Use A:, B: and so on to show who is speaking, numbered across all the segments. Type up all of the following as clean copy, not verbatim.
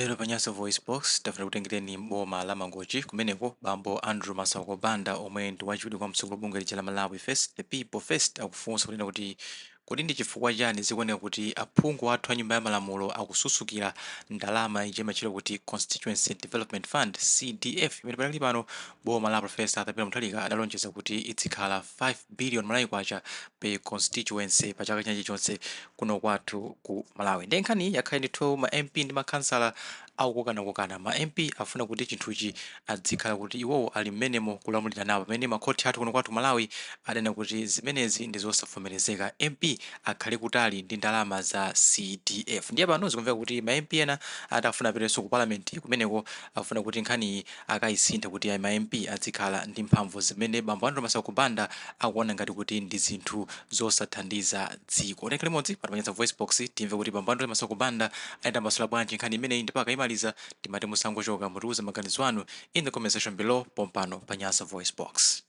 A: Lero pa Nyasa VoiceBox tafuna kutengereni m'boma la Mangochi. Kumeneko bambo Andrew Masauko Banda, omwe ndi wachiwiri kwa mtsogoleri wa bungwe lija la Malawi First, the People First, akufunsa kunena kuti kodi ndi chifukwa chani zikuoneka kuti aphungu athu a Nyumba ya Malamulo akususukira ndalama ija imatchedwa kuti Constituency Development Fund, CDF, imene padakali pano boma la Professor Arthur Peter Mutharika adalonjeza kuti izikhala 5 billion Malawi kwacha per constituency pa chaka chilichonse kuno kwathu ku Malawi? Ndiye nkhani yakhale ndithu ma MP ndi makhansala akukokanakokana. Ma MP afuna kuti chinthuchi adzikhala kuti iwowo ali mmenemo kulamulira nawo, pamene makhoti athu kuno kwathu Malawi adanena kuti zimenezi ndi zosavomerezeka, MP akhale kutali ndi ndalama za CDF. Ndiye pano zikumveka kuti ma MP ena atafuna apitenso ku parliament, kumeneko afuna kuti nkhaniyi akayisinthe kuti ma MP adzikhala ndi mphamvu zimene bambo Andrew Masauko Banda akuona ngati kuti ndi zinthu zosathandiza dziko. Tikhale limodzi pano pa Nyasa VoiceBox, timve kuti bambo Andrew Masauko Banda ayitambasula bwanji nkhani imeneyi, ndipo akayimaliza timati musangochoka, mutiuze maganizo anu in the comment section below pompano pa Nyasa VoiceBox.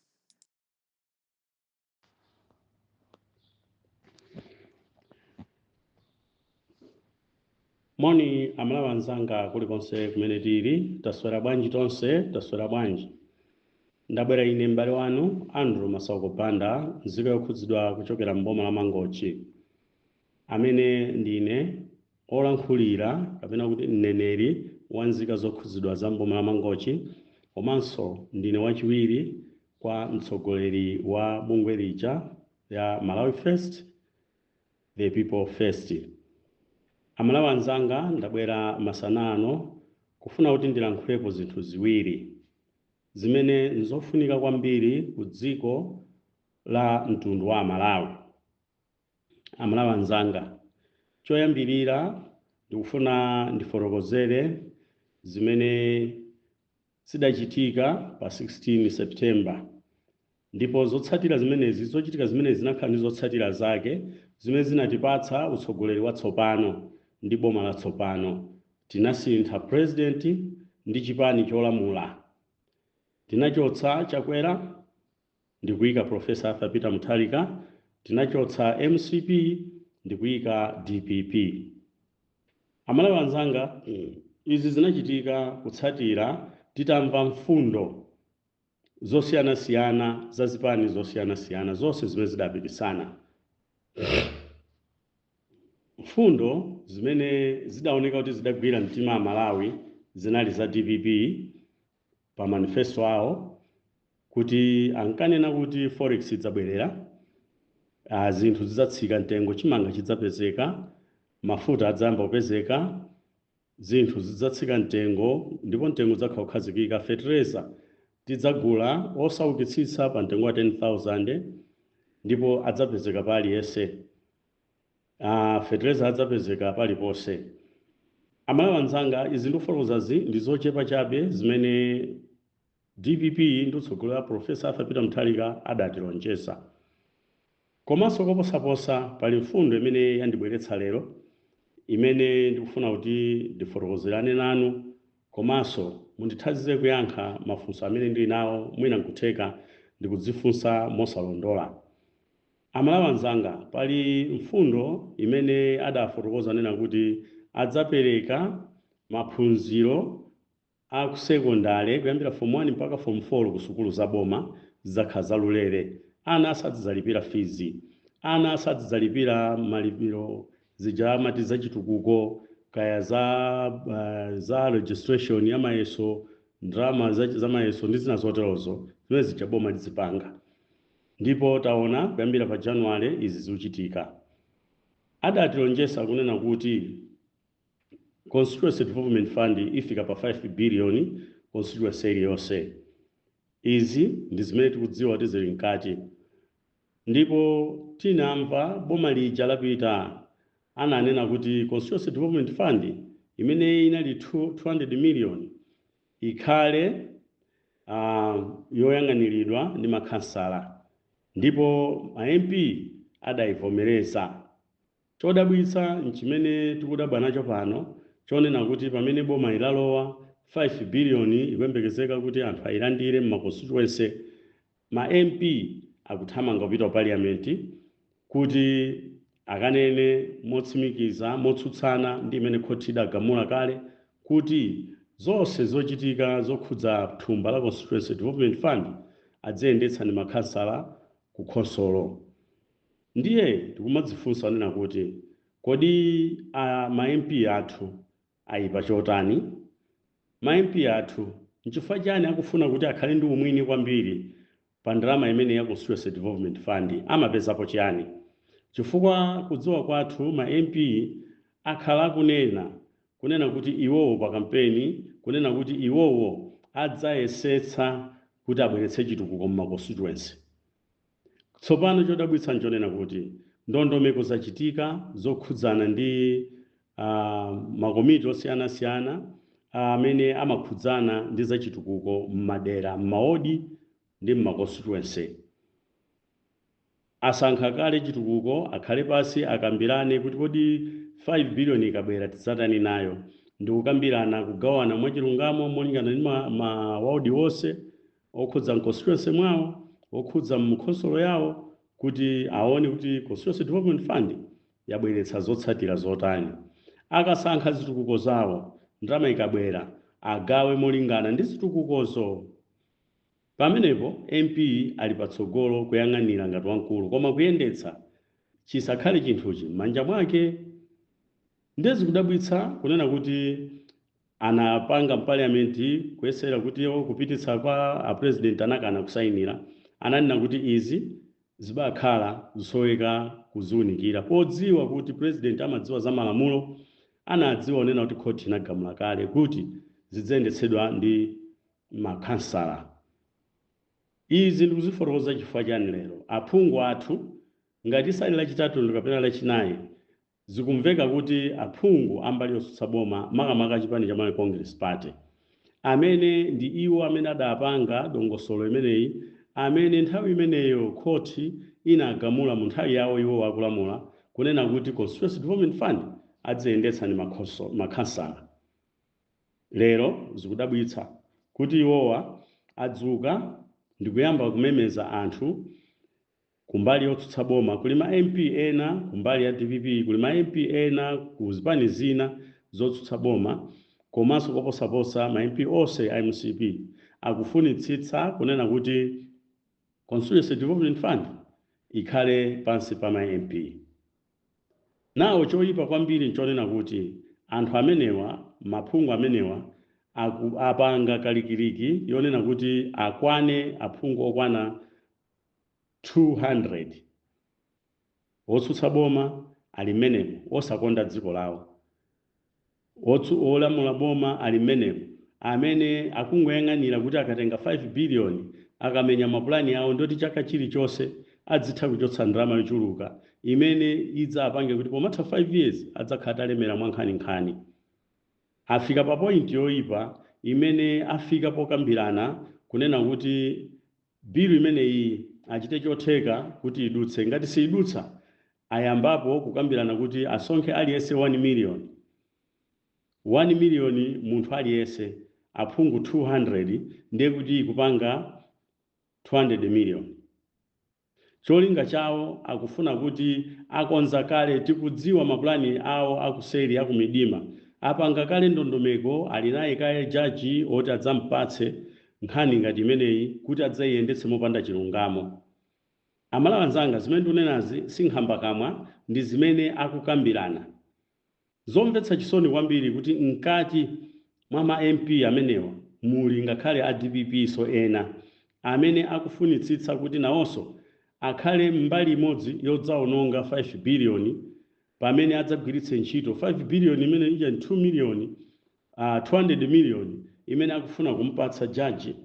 B: Moni Amalawi anzanga kulikonse kumene tili, taswera bwanji tonse, taswera bwanji? Ndabwera ine m'bale wanu Andrew Masauko Banda, nzika yokhudzidwa kuchokera m'boma la Mangochi, amene ndine olankhulira kapena kuti mneneri wa nzika zokhudzidwa za m'boma la Mangochi, komanso ndine wachiwiri kwa mtsogoleri wa bungwe lija ya Malawi First, the People First. Amalawi anzanga, ndabwera masana ano kufuna kuti ndilankhulepo zinthu ziwiri zimene nzofunika kwambiri ku dziko la mtundu wa Amalawi. Amalawi anzanga, choyambirira ndikufuna ndifotokozere zimene zidachitika pa 16 September, ndipo zotsatira zimenezi, zochitika zimenezi zinakhala ndi zotsatira zake zimene zinatipatsa utsogoleri watsopano ndi boma latsopano. Tinasintha president ndi chipani cholamula. Tinachotsa Chakwera ndikuyika Professor Arthur Peter Mutharika. Tinachotsa MCP ndikuyika DPP. Amalawi anzanga, izi zinachitika kutsatira titamva mfundo zosiyanasiyana za zipani zosiyanasiyana zonse zimene zidapikisana. Mfundo zimene zidaoneka kuti zidagwira mtima Amalawi zinali za DPP pa manifesto awo, kuti ankanena kuti forex idzabwerera, zinthu zidzatsika mtengo, chimanga chidzapezeka, mafuta adzayamba kupezeka, zinthu zidzatsika mtengo ndipo mtengo udzakhala kukhazikika, fetereza tidzagula osaukitsitsa pa mtengo wa 10,000 ndipo adzapezeka pa aliyense, fetereza adzapezeka paliponse. Amalawi anzanga, izi ndikufotokozazi ndi zochepa chabe zimene DPP ndi utsogoleri wa Professor Arthur Peter Mutharika adatilonjeza. Komanso koposaposa, pali mfundo imene yandibweretsa lero imene ndikufuna kuti ndifotokozerane nanu, komanso mundithandize kuyankha mafunso amene ndili nawo, mwina nkutheka ndikudzifunsa mosalondola. Amalawi anzanga, pali mfundo imene adafotokoza nena kuti adzapereka maphunziro a kusekondale kuyambira form 1 mpaka form 4 ku sukulu za boma zidzakhala zaulere. Ana asadzalipira fees, ana asadzalipira malipiro zija amati zachitukuko, kaya za registration ya mayeso, ndalama za mayeso ndi zina zoterozo, zimene zija boma lizipanga. Ndipo taona kuyambira pa January izi zikuchitika. Adatilonjeza kunena kuti Constituency Development Fund ifika pa 5 billion constituency iliyonse. Izi ndi zimene tikudziwa kuti zili mkati. Ndipo tinamva boma lija lapita ananena kuti Constituency Development Fund imene inali 200 million ikhale yoyang'aniridwa ndi makhansala, ndipo ma MP adayivomereza. Chodabwitsa nchimene tikudabwa nacho pano, chonena kuti pamene boma ilalowa, 5 billion ikuyembekezeka kuti anthu ayilandire m'ma constituency, ma MP akuthamanga kupita ku parliament kuti akanene motsimikiza motsutsana ndi imene khoti idagamula kale. Kuti zonse zochitika zokhudza thumba la Constituency Development Fund adziyendetsa ndi makhansala ku khonsolo. Ndiye tikumadzifunsa nena kuti, kodi ma MP athu ayipa chotani? Ma MP athu nchifukwa chani akufuna kuti akhale ndi umwini kwambiri pa ndalama imene ya Constituency Development Fund? Amapezapo chiyani? Chifukwa kudziwa kwathu, ma MP akhala akunena kunena kuti iwowo pa kampeni, kunena kuti iwowo adzayesetsa kuti abweretse chitukuko mu constituency. Tsopano chodabwitsa nchonena kuti ndondomeko zachitika zokhudzana ndi makomiti osiyanasiyana amene amakhudzana ndi zachitukuko m'madera, m'mawodi ndi m'ma constituency. Asankha kale chitukuko, akhale pasi akambirane kuti kodi 5 billion ikabwera tidzatani nayo, ndi kukambirana kugawana mwachilungamo molingana ndi mawodi wonse okhudza constituency mwawo, okhudza mkhonsolo yawo, kuti aone kuti Constituency Development Fund yabweretsa zotsatira zotani. Akasankha zitukuko zawo, ndalama ikabwera agawe molingana ndi zitukukozo. Pamenepo MP ali patsogolo kuyang'anira ngati wamkulu, koma kuyendetsa chisakhale chinthuchi m'manja mwake. Ndezi kudabwitsa kunena kuti anapanga parliament kuyesera kuti kupititsa kwa a president, anakana kusayinira. Ananena kuti izi zibakhala zisoweka kuziwunikira, podziwa kuti president amadziwa za malamulo, anadziwa onena kuti khoti inagamula kale kuti zidzayendetsedwa ndi makhansala. Izi ndikuzifotokoza chifukwa chani? Lero aphungu athu, ngati sali Lachitatu kapena Lachinayi, zikumveka kuti aphungu ambali yotsutsa boma, makamaka chipani cha Malawi Congress Party, amene ndi iwo amene adapanga dongosolo imeneyi, amene nthawi imeneyo khoti inagamula mu nthawi yawo iwo akulamula kunena kuti Constituency Development Fund adziyendetsa ndi makhansala, lero zikudabwitsa kuti iwowa adzuka ndikuyamba kumemeza anthu kumbali yotsutsa boma. Kuli ma MP ena kumbali ya DPP, kuli ma MP ena ku zipani zina zotsutsa boma, komanso koposaposa ma MP onse a MCP akufunitsitsa kunena kuti Constituency Development Fund ikhale pansi pa ma MP nawo. Choyipa kwambiri nchonena kuti anthu amenewa, maphungu amenewa, apanga kalikiliki yonena kuti akwane aphungu okwana 200 otsutsa boma ali mmenemo, osakonda dziko lawo. Olamula boma ali mmenemo, amene akungoyang'anira kuti akatenga 5 billion, akamenya mapulani awo, ndoti chaka chilichonse adzitha kuchotsa ndalama yochuluka imene idzapange kuti pomatha 5 years adzakhala atalemera mwankhaninkhani. Afika pa point yoyipa imene afika pokambirana kunena kuti bilu imeneyi achite chotheka kuti idutse. Ngati siidutsa, ayambapo kukambirana kuti asonkhe aliyense 1 million, 1 million munthu aliyense, aphungu 200, ndiye kuti kupanga 200 million. Cholinga chawo akufuna kuti akonza kale, tikudziwa mapulani awo akuseri, akumidima. Apanga kale ndondomeko, ali naye kale jaji oti adzampatse nkhani ngati imeneyi kuti adzayiyendetse mopanda chilungamo. Amalawi anzanga, zimene ndikunenazi si nkhambakamwa, ndi zimene akukambirana. Zomvetsa chisoni kwambiri kuti mkati mwa ma MP amenewa muli ngakhale a DPP so ena amene akufunitsitsa kuti nawonso akhale mbali imodzi yodzawononga 5 billion, pamene adzagwiritse ntchito 5 billion imene ija 2 million, 200 million imene akufuna kumpatsa jaji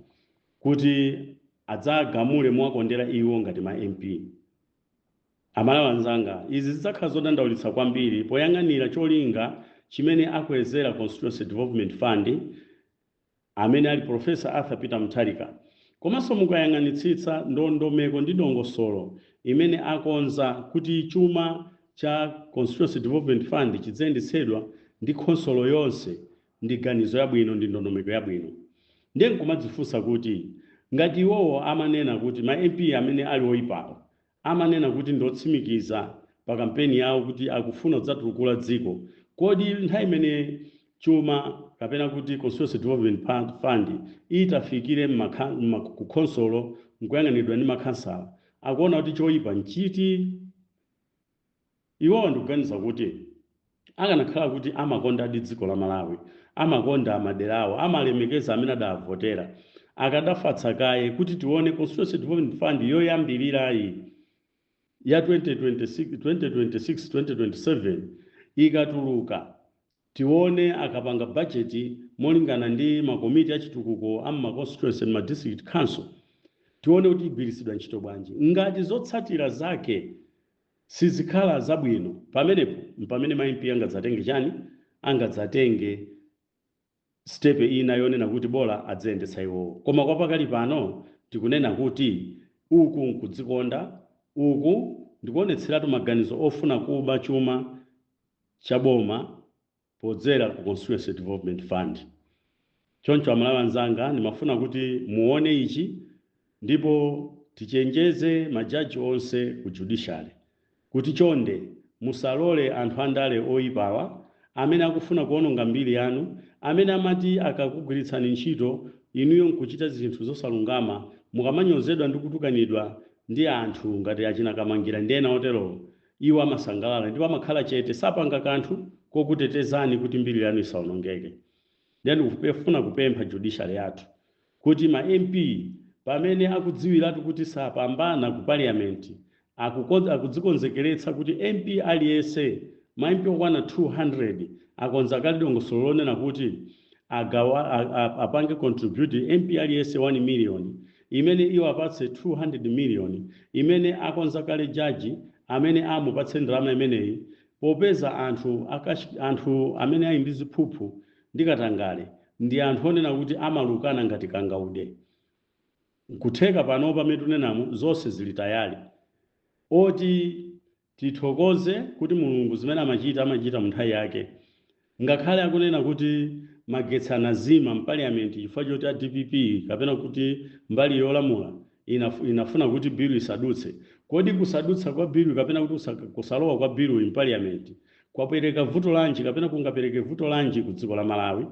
B: kuti adzagamule mowakondera iwo ngati ma MP. Amalawi anzanga, izi zidzakhala zodandaulitsa kwambiri poyang'anira cholinga chimene akwezera Constituency Development Fund amene ali Professor Arthur Peter Mutharika, komanso mukayang'anitsitsa ndondomeko ndi dongosolo imene akonza kuti chuma cha Constituency Development Fund chidzayendetsedwa ndi khonsolo yonse, ndi ganizo yabwino, ndi ndondomeko yabwino. Ndiye nkumadzifunsa kuti ngati iwowo amanena kuti ma MP amene ali oyipawo amanena kuti ndotsimikiza pa kampeni yawo kuti akufuna kudzatukula dziko, kodi nthawi imene chuma kapena kuti Constituency Development Fund itafikire ku khonsolo nkuyang'anidwa ndi makhansala, akuona kuti choyipa nchiti? Iwowa ndikuganiza kuti akanakhala kuti amakondadi dziko la Malawi, amakonda maderawo, amalemekeza amene adavotera, akadafatsa kaye kuti tione Constituency Development Fund yoyambirirayi ya 2026 2026 2027 ikatuluka, tione akapanga bajeti molingana ndi makomiti achitukuko a ma constituency ma district council, tione kuti igwiritsidwa ntchito bwanji. Ngati zotsatira zake sizikhala zabwino, pamenepo mpamene ma MP angadzatenge chani? Angadzatenge step ina yonena kuti bola adziyendetsa iwowo. Koma kwa pakali pano tikunena kuti uku nkudzikonda, uku ndikuonetseratu maganizo ofuna kuba chuma cha boma podzera ku Constituency Development Fund. Choncho Amalawi anzanga, ndimafuna kuti muone ichi, ndipo tichenjeze majaji onse ku judiciary kuti chonde musalole anthu andale oyipawa amene akufuna kuononga mbiri yanu, amene amati akakugwiritsani ntchito inuyo nkuchita zinthu zosalungama, mukamanyozedwa ndi kutukanidwa ndi anthu ngati achina Kamangira ndi ena oterowo, iwo amasangalala ndipo amakhala chete, sapanga kanthu kokutetezani kuti mbiri yanu isawonongeke. Ndiye ndikufuna kupempha judiciary yathu kuti ma MP pamene akudziwiratu kuti sapambana ku parliament, akudzikonzekeretsa kuti MP aliyense, ma MP okwana 200, akonza kale dongosolo lonena kuti agawa, apange contribute MP aliyense 1 million, imene iwo apatse 200 million, imene akonza kale jaji amene amupatse ndalama imeneyi, popeza anthu amene ali ndi ziphuphu ndi katangale ndi anthu onena kuti amalukana ngati kangaude. Nkutheka pano pamene tunenamo zonse zili tayali. Oti tithokoze kuti Mulungu zimene amachita, amachita mu nthawi yake. Ngakhale akunena kuti magetsi anazima m'parliament chifukwa choti a DPP kapena kuti mbali yolamula inafuna kuti bilu isadutse, kodi kusadutsa kwa bilu kapena kuti kusalowa kwa bilu m'parliament kwapereka vuto lanji kapena kungapereke vuto lanji ku dziko la Malawi?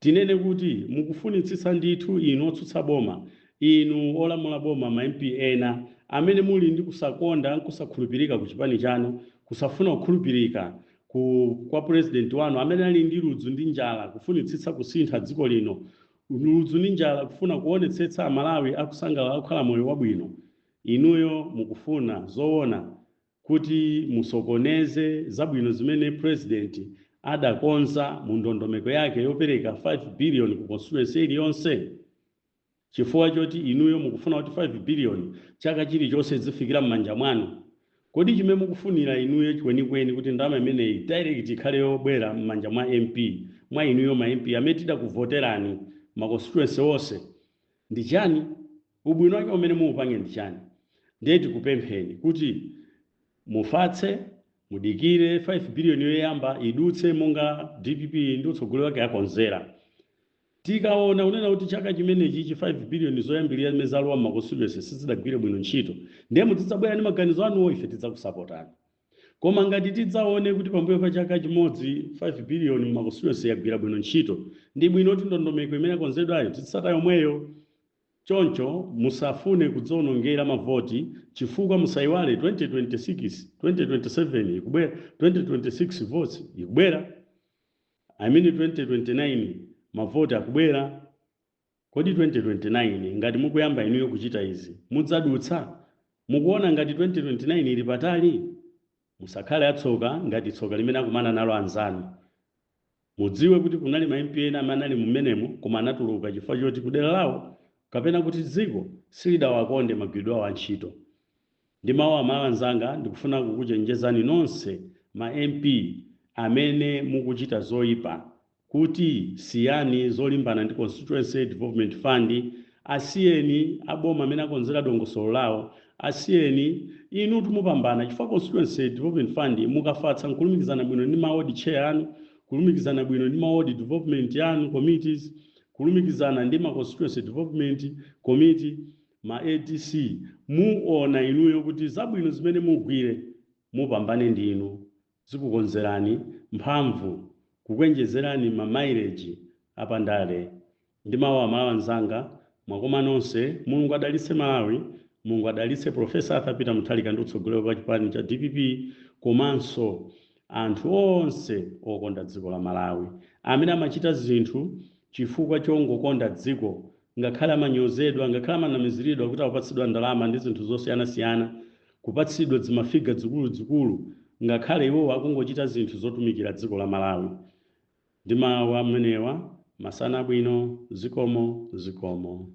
B: Tinene kuti mukufunitsitsa ndithu inu otsutsa boma, inu olamula boma, ma MP ena amene muli ndi kusakonda nkusakhulupirika ku chipani chanu, kusafuna kukhulupirika kwa president wanu amene ali ndi ludzu ndi njala kufunitsitsa kusintha dziko lino, ludzu ndi njala kufuna kuonetsetsa Amalawi akusangalala, akukhala moyo wabwino, inuyo mukufuna zoona kuti musokoneze zabwino zimene president adakonza mu ndondomeko yake yopereka 5 billion ku constituency iliyonse, chifukwa choti inuyo mukufuna kuti 5 billion chaka chilichonse zifikira m'manja mwanu? Kodi chimene mukufunira inuyo kwenikweni kuti ndalama imeneyi direct ikhale yobwera m'manja mwa MP, mwa inuyo ma MP amene tidakuvoterani ma constituency onse, ndi chani? Ubwino wake umene muupange ndi chani? Ndiye tikupempheni kuti mufatse, mudikire 5 billion yoyamba idutse monga DPP ndi utsogoleri wake akonzera. Tikaona kunena kuti chaka chimenechi chi 5 billion zoyambirira zimene zalowa m'ma constituency sizidagwire bwino ntchito, ndiye muzidzabwera ndi maganizo anuwo, ife tidzakusapotani. Koma ngati tidzaone kuti pambuyo pa chaka chimodzi 5 billion m'ma constituency yagwira bwino ntchito, ndi bwino kuti ndondomeko imene yakonzedwayo tizitsata yomweyo. Choncho musafune kudzionongera mavoti, chifukwa musayiwale 2026, 2027 ikubwera, 2026 votes ikubwera, I mean 2029 mavoti akubwera. Kodi 2029 ngati mukuyamba inuyo kuchita izi, mudzadutsa? Mukuona ngati 2029 ili patali? Musakhale atsoka ngati tsoka limene akumana nalo anzanu. Mudziwe kuti kunali ma MP ena amene anali mumenemo koma anatuluka chifukwa choti kudera lawo kapena kuti dziko silidawakonde magwiridwe awo antchito. Ndi mawu Amalawi anzanga, ndikufuna kukuchenjezani nonse ma MP amene mukuchita zoyipa kuti siyani zolimbana ndi Constituency Development Fund. Asiyeni aboma amene akonzera dongosolo lawo, asiyeni. Inu tumupambana chifukwa Constituency Development Fund mukafatsa nkulumikizana bwino ndi ma ward chair anu, kulumikizana bwino ndi ma ward development yanu committees, kulumikizana ndi ma constituency development committee, ma ADC, muona inuyo kuti zabwino zimene mugwire mupambane ndinu, zikukonzerani mphamvu. Kukuonjezerani ma mileage apandale. Ndi mawu Amalawi anzanga, mwakoma nonse. Mulungu adalitse Malawi, Mulungu adalitse Professor Arthur Peter Mutharika ndi utsogoleri wa chipani cha DPP, komanso anthu onse okonda dziko la Malawi amene amachita zinthu chifukwa chongokonda dziko, ngakhale amanyozedwa, ngakhale amanamiziridwa kuti akupatsidwa ndalama ndi zinthu zosiyanasiyana, kupatsidwa zima figure zikuluzikulu, ngakhale iwowo akungochita zinthu zotumikira dziko la Malawi. Ndi mawu amenewa, masana abwino. Zikomo, zikomo.